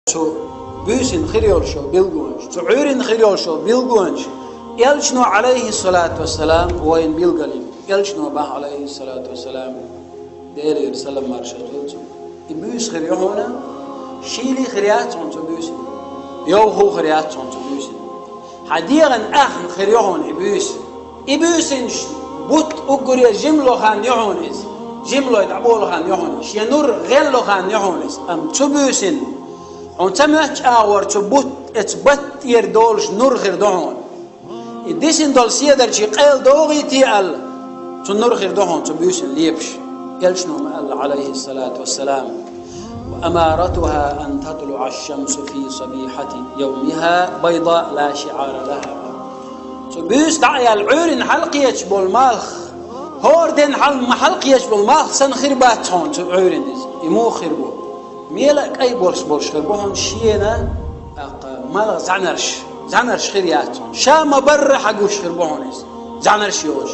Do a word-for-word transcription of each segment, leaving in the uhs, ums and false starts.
цу буьйсанна хир йолуш йолу билгалонаш, цу Ӏуьйранна хир йолуш йолу билгалонаш, Элчано, Ӏалайхиссалату вассалам, вайна билгалйина. Элчано боху, Ӏалайхиссалату вассалам, Делера салам-маршалла хуьлда цунна: и буьйса хир ю хьуна, шийла хир яц хьуна цу буьйсанна, йовха хир яц хьуна цу буьйсанна. Хьан дегӀан ахма хир ю хьуна и буьйса. И буьйсанаш бутт уггаре жима ло хан ю хьуна иза. Жима лой дӀаболу хан ю хьуна, шен нур гӀелло хан ю хьуна иза. Амма цу буьйсанна хьуна ца моьттучу агӀор цу бутт, эцу батта тӀера долуш нур хир ду хьуна. И дисина долу седарчий къайла догӀий те аьлла, цу нур хир ду хьуна цу буьйсанна лепаш. Элчано ма аьлла, Ӏалайхиссалату вассалам: «وأمارتها أن تطلع الشمس في صبيحة يومها بيضاء لا شعاع لها». Цу буьйса дӀа а яьлла, Ӏуьйранна хьалакхеташ болу малх, хӀора ден хьал-, ма хьалакхеташ болу малх санна хир бац хьуна цу Ӏуьйранна иза. И муха хир бу? Мела а кӀай болуш болуш хир бу хьуна шена, тӀаккха малх зӀаьнарш, зӀаьнарш хир яц хьуна. Ша ма-барра хьан гуш хир бу хьуна иза, зӀаьнарш йолуш.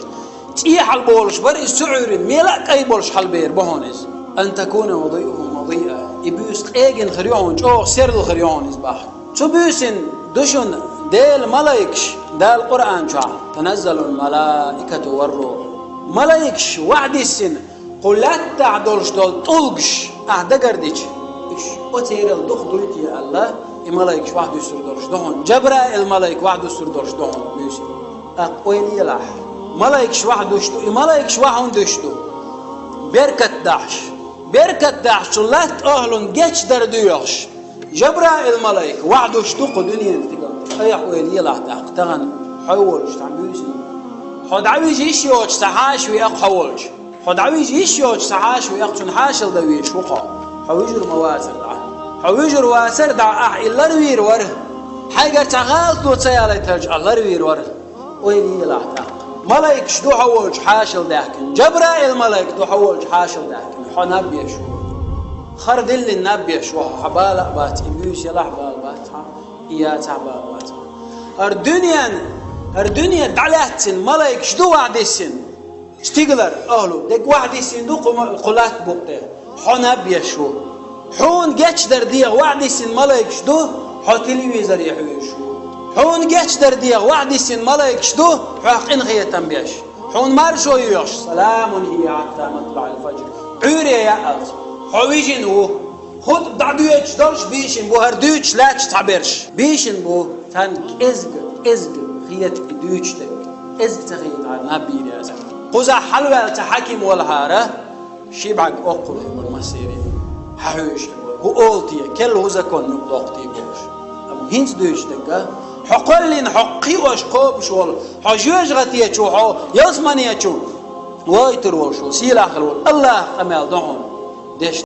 ЦӀехьа болуш бара иза цу Ӏуьйранна, мела а кӀай болуш хьалабер бу хьуна иза. «أن تكون وضيئه مضيئا». И буьйса къегина хир ю хьуна, чӀогӀа серла хир ю хьуна иза боху. Цу буьйсанна ду шуна Делан малайкаш, Дала Къуръан чохь: «تنزل الملائكة والروح». Малайкаш вахьа диссина, кху лаьттахь долуш долу тӀулгаш ахь дагардича, уьш оцерал дукха дуй те аьлла, и малайкаш вахьа дуьсур долуш ду хьуна, Джабраил малайк вахьа дуьсур долуш ду хьуна буьйсанна. ТӀаккха ойла елахь, малайкаш вахьа дуьсуш ду, и малайкаш вахьа хӀунда дуьсуш ду? Беркат дахьаш. Беркат дахьаш, цу лаьтта охьалун гечдар доьхуш. Джабраил малайк вахьа дуьсуш ду кху дуьненан стигал. Айхьа ойла елахь тӀаккха, тахана хьо волчу цхьана буьйсанна. Хьо дӀавижа йиш йоцуш цхьа хьаша веа хьо волчу. Хьо дӀавижа йиш йоцуш цхьа хьаша веа, цунна хьашалла везаш ву хьо. Хьо вуьжур ма вацара дӀа. Хьо вуьжур вацара дӀа, ахь и ларвийр вара. Хьайгара цхьа гӀалато ца ялийтарчу ахь ларвийр вара. Ойла елахь тӀаккха. Малайкаш ду хьо волчу хьашалла даьхкина. Джабраил малайк ду хьо волчу хьашалла даьхкина. Хьо наб еш ву. Хар диллина наб еш ву хьо. Хьан бала а бац, и буьйса елахь бала бац хьан, и яцахь бала бац хьан. ХӀара дуьнен, хӀара дуьне дӀалаьццина малайкаш ду вахьа диссина. Стигалара ахьлу дерг вахьа диссина ду кху ма-, кху латта букъ тӀе. Хьо наб еш ву. Хьуна гечдар дегӀа вахьа диссина малайкаш ду, хьо телевизоре хьоьжуш ву. Хьуна гечдар дегӀа вахьа диссина малайкаш ду, хьох къинхетам беш. Хьуна маршо йоьхуш: «سلام هي حتى مطلع الفجر». Ӏуьйре яалц. Хьо вижина ву. ХутӀба дӀадоьдуш долуш бийшина бу, хӀара дуьйцуш лаьтташ цхьаберш. Бийшина бу, царна кӀезга, кӀезга хета и дуьйцуш дерг. КӀезга ца хетахьара, наб йийр яцара. Кхузахь хьалаваьлла цхьа хьаким валахьара, ши бӀаьрг оккхур хир бара массеран. Хьан хьоьжуш хир бара? ХӀун олу те? Керла хӀун закон юкъадоккху те бохуш. Амма хӀинца дуьйцуш дерг а, хьо кхоьллина, хьо кхиош кхобуш волу, хьо жоьжахатечу, хьо ялсаманечу войтур волуш волу, сийлахь хир волу АллахӀа къамел до хьуна деш.